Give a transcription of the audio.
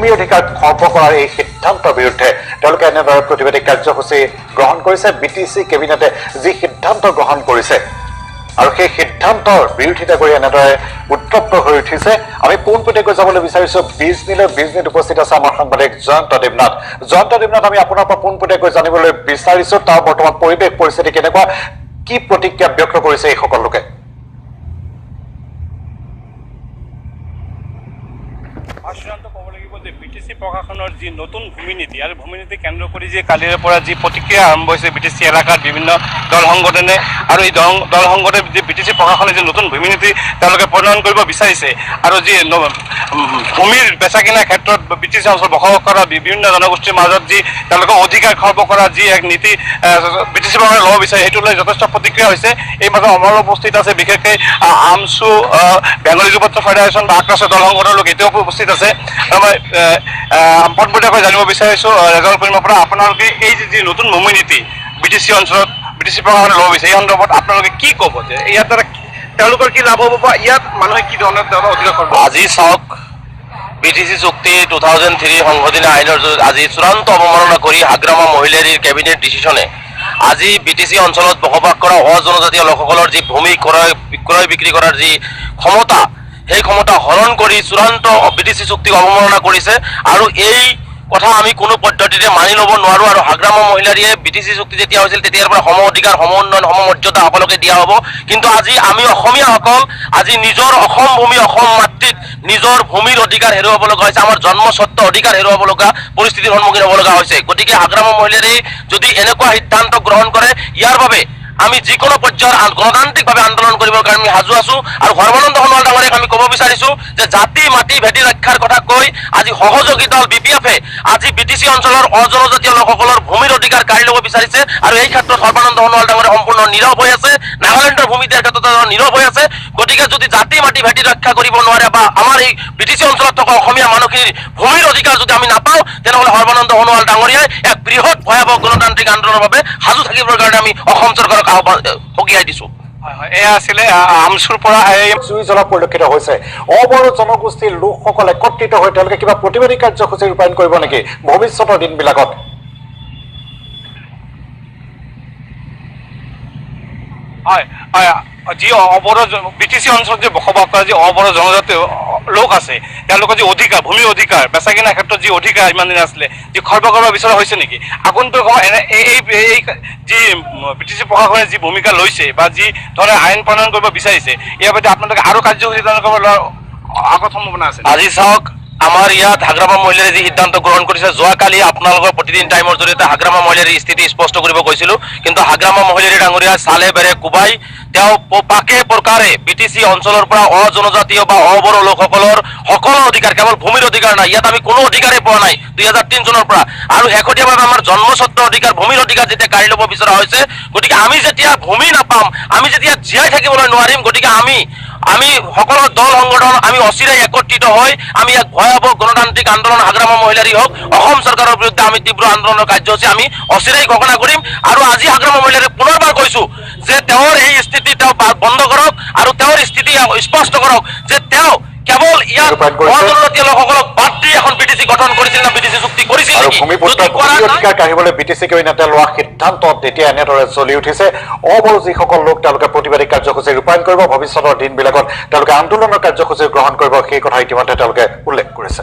ভূমি অধিকাৰ খৰ্ব কৰাৰ এই সিদ্ধান্তৰ বিৰুদ্ধে তেওঁলোকে এনেদৰে প্ৰতিবাদী কাৰ্যসূচী গ্ৰহণ কৰিছে। বি টি চি কেবিনেটে যি সিদ্ধান্ত গ্ৰহণ কৰিছে আৰু সেই সিদ্ধান্তৰ বিৰোধিতা কৰি এনেদৰে উত্তপ্ত হৈ উঠিছে। আমি পোনপটীয়াকৈ যাবলৈ বিচাৰিছো বিজনীলৈ। বিজনীত উপস্থিত আছে আমাৰ সাংবাদিক জয়ন্ত দেৱনাথ। জয়ন্ত দেৱনাথ, আমি আপোনাৰ পৰা পোনপটীয়াকৈ জানিবলৈ বিচাৰিছো তাৰ বৰ্তমান পৰিৱেশ পৰিস্থিতি কেনেকুৱা, কি প্ৰতিক্ৰিয়া ব্যক্ত কৰিছে এইসকল লোকে? ক'ব লাগিব যে বি টি চি প্ৰশাসনৰ যি নতুন ভূমি নীতি আৰু ভূমি নীতি কেন্দ্ৰ কৰি যি কালিৰে পৰা যি প্ৰতিক্ৰিয়া আৰম্ভ হৈছে বি টি চি এলেকাত বিভিন্ন দল সংগঠনে আৰু এই দল সংগঠনে যি বি টি চি প্ৰশাসনে যি নতুন ভূমি নীতি তেওঁলোকে প্ৰণয়ন কৰিব বিচাৰিছে আৰু যি ভূমিৰ বেচা কিনাৰ ক্ষেত্ৰত বি টি চি অঞ্চলত বসবাস কৰা বিভিন্ন জনগোষ্ঠীৰ মাজত যি তেওঁলোকৰ অধিকাৰ খৰ্ব কৰা যি এক নীতি বি টি চি প্ৰশাসনে ল'ব বিচাৰে সেইটো লৈ যথেষ্ট প্ৰতিক্ৰিয়া হৈছে। এই মাজত আমাৰ উপস্থিত আছে বিশেষকৈ আমচু, বেংগলী যুৱ ফেডাৰেশ্যন বা আক্ৰাছ দল সংগঠনৰ লোক এতিয়াও উপস্থিত আছে। আৰু মই পোনপটীয়াকৈ জানিব বিচাৰিছোঁ ৰেজাউল কৰিমৰ পৰা, আপোনালোকে এই যি নতুন ভূমি নীতি বি টি চি অঞ্চলত বি টি চি প্ৰশাসনে ল'ব বিচাৰে এই সন্দৰ্ভত আপোনালোকে কি ক'ব যে ইয়াৰ দ্বাৰা তেওঁলোকৰ কি লাভ হ'ব বা ইয়াত মানুহে কি ধৰণৰ তেওঁলোকৰ অধিকাৰ কৰিব? আজি চাওক, বি টি চি চুক্তি 2003 সংশোধনী আইনৰ আজি চূড়ান্ত অৱমাননা কৰি হাগ্ৰামা মহিলাৰীৰ কেবিনেট ডিচিশ্যনে আজি বি টি চি অঞ্চলত বসবাস কৰা অজনজাতীয় লোকসকলৰ যি ভূমি ক্ৰয় বিক্ৰী কৰাৰ যি ক্ষমতা, সেই ক্ষমতা হৰণ কৰি চূড়ান্ত বি টি চি চুক্তিক অৱমাননা কৰিছে। আৰু এই কথা আমি কোনো পদ্ধতিৰে মানি ল'ব নোৱাৰোঁ। আৰু হাগ্ৰামা মহিলাৰীয়ে বি টি চি চুক্তি যেতিয়া হৈছিল তেতিয়াৰ পৰা সম অধিকাৰ, সম উন্নয়ন, সম মৰ্যাদা সকলোকে দিয়া হ'ব। কিন্তু আজি আমি অসমীয়াসকল আজি নিজৰ অসম ভূমি, অসম মাতৃত নিজৰ ভূমিৰ অধিকাৰ হেৰুৱাব লগা হৈছে, আমাৰ জন্মস্বত্ব অধিকাৰ হেৰুৱাব লগা পৰিস্থিতিৰ সন্মুখীন হ'ব লগা হৈছে। গতিকে হাগ্ৰামা মহিলাৰী যদি এনেকুৱা সিদ্ধান্ত গ্ৰহণ কৰে, ইয়াৰ বাবে আমি যিকোনো পৰ্যায়ৰ গণতান্ত্ৰিকভাৱে আন্দোলন কৰিবৰ কাৰণে আমি সাজু আছোঁ। আৰু সৰ্বানন্দ সোণোৱাল ডাঙৰীয়াক আমি ক'ব বিচাৰিছোঁ যে জাতি মাটি ভেটি ৰক্ষাৰ কথা কৈ আজি সহযোগী দল বি পি এফে আজি বি টি চি অঞ্চলৰ অজনজাতীয় লোকসকলৰ ভূমিৰ অধিকাৰ কাঢ়ি ল'ব বিচাৰিছে। আৰু এই ক্ষেত্ৰত সৰ্বানন্দ সোণোৱাল ডাঙৰীয়া সম্পূৰ্ণ নীৰৱ হৈ আছে, নাগালেণ্ডৰ ভূমি দিয়াৰ ক্ষেত্ৰত নীৰৱ হৈ আছে। গতিকে যদি জাতি মাটি ভেটি ৰক্ষা কৰিব নোৱাৰে বা আমাৰ এই বি টি চি অঞ্চলত থকা অসমীয়া মানুহখিনিৰ ভূমিৰ অধিকাৰ যদি আমি নাপাওঁ, তেনেহ'লে সৰ্বানন্দ সোণোৱাল ডাঙৰীয়াই এক বৃহৎ ভয়াৱহ গণতান্ত্ৰিক আন্দোলনৰ বাবে সাজু থাকিবৰ কাৰণে আমি অসম চৰকাৰক আহ্বান সকীয়াই দিছোঁ। এয়া আছিলে আমচুৰ পৰা জুই জ্বলা পৰিলক্ষিত হৈছে। অবড়ো জনগোষ্ঠীৰ লোকসকল একত্ৰিত হৈ তেওঁলোকে কিবা প্ৰতিবাদী কাৰ্যসূচী ৰূপায়ণ কৰিব নেকি ভৱিষ্যতৰ দিনবিলাকত? হয় হয়, যি অবড়ো বি টি চি অঞ্চলত যে বসবাস কৰা যি অবড়ো জনজাতি লোক আছে, তেওঁলোকৰ যি অধিকাৰ, ভূমিৰ অধিকাৰ, বেচা কিনাৰ ক্ষেত্ৰত যি অধিকাৰ ইমান দিন আছিলে, যি খৰ্ব কৰিব বিচৰা হৈছে নেকি? আগন্তুক সময় এনে এই যি বি টি চি প্ৰশাসনে যি ভূমিকা লৈছে বা যি ধৰণে আইন প্ৰণয়ন কৰিব বিচাৰিছে, ইয়াৰ প্ৰতি আপোনালোকে আৰু কাৰ্যসূচী তেওঁলোকৰ লোৱাৰ আগত সম্ভাৱনা আছে? আজি চাওক, আমাৰ ইয়াত হাগ্ৰামা মহিলাৰে যি সিদ্ধান্ত গ্ৰহণ কৰিছে, যোৱাকালি আপোনালোকৰ প্ৰতিদিন টাইমৰ জৰিয়তে হাগ্ৰামা মহিলাৰীৰ স্থিতি স্পষ্ট কৰিব গৈছিলোঁ। কিন্তু হাগ্ৰামা মহিলাৰী ডাঙৰীয়া চালে বেৰে কোবাই তেওঁ পাকে প্ৰকাৰে বি টি চি অঞ্চলৰ পৰা অজনজাতীয় বা অবড়ো লোকসকলৰ সকলো অধিকাৰ, কেৱল ভূমিৰ অধিকাৰ নাই, ইয়াত আমি কোনো অধিকাৰেই পোৱা নাই 2003 চনৰ পৰা। আৰু শেহতীয়াভাৱে আমাৰ জন্মস্বত্ব অধিকাৰ, ভূমিৰ অধিকাৰ যেতিয়া কাঢ়ি ল'ব বিচৰা হৈছে, গতিকে আমি যেতিয়া ভূমি নাপাম, আমি যেতিয়া জীয়াই থাকিবলৈ নোৱাৰিম, গতিকে আমি আমি সকলো দল সংগঠন আমি অচিৰেই একত্ৰিত হৈ আমি এক ভয়াৱহ গণতান্ত্ৰিক আন্দোলন হাগ্ৰামা মহিলাৰী হওক অসম চৰকাৰৰ বিৰুদ্ধে আমি তীব্ৰ আন্দোলনৰ কাৰ্যসূচী আমি অচিৰেই ঘোষণা কৰিম। আৰু আজি হাগ্ৰামা মহিলাৰীক পুনৰবাৰ কৈছোঁ যে তেওঁৰ এই স্থিতি তেওঁ বন্ধ কৰক আৰু তেওঁৰ স্থিতি স্পষ্ট কৰক যে তেওঁ কেৱল ইয়াত অজনজাতীয় লোকসকলক বাদ দি এখন বি টি চি গঠন কৰিছিল না বি টি চি চুক্তি কৰিছিল আৰু ভূমিপুত্ৰৰ ভূমি অধিকাৰ কাঢ়িবলৈ বি টি চি কেবিনেটে লোৱা সিদ্ধান্তত এতিয়া এনেদৰে জ্বলি উঠিছে। অবড়ো যিসকল লোক তেওঁলোকে প্ৰতিবাদী কাৰ্যসূচী ৰূপায়ণ কৰিব, ভৱিষ্যতৰ দিনবিলাকত তেওঁলোকে আন্দোলনৰ কাৰ্যসূচী গ্ৰহণ কৰিব, সেই কথা ইতিমধ্যে তেওঁলোকে উল্লেখ কৰিছে।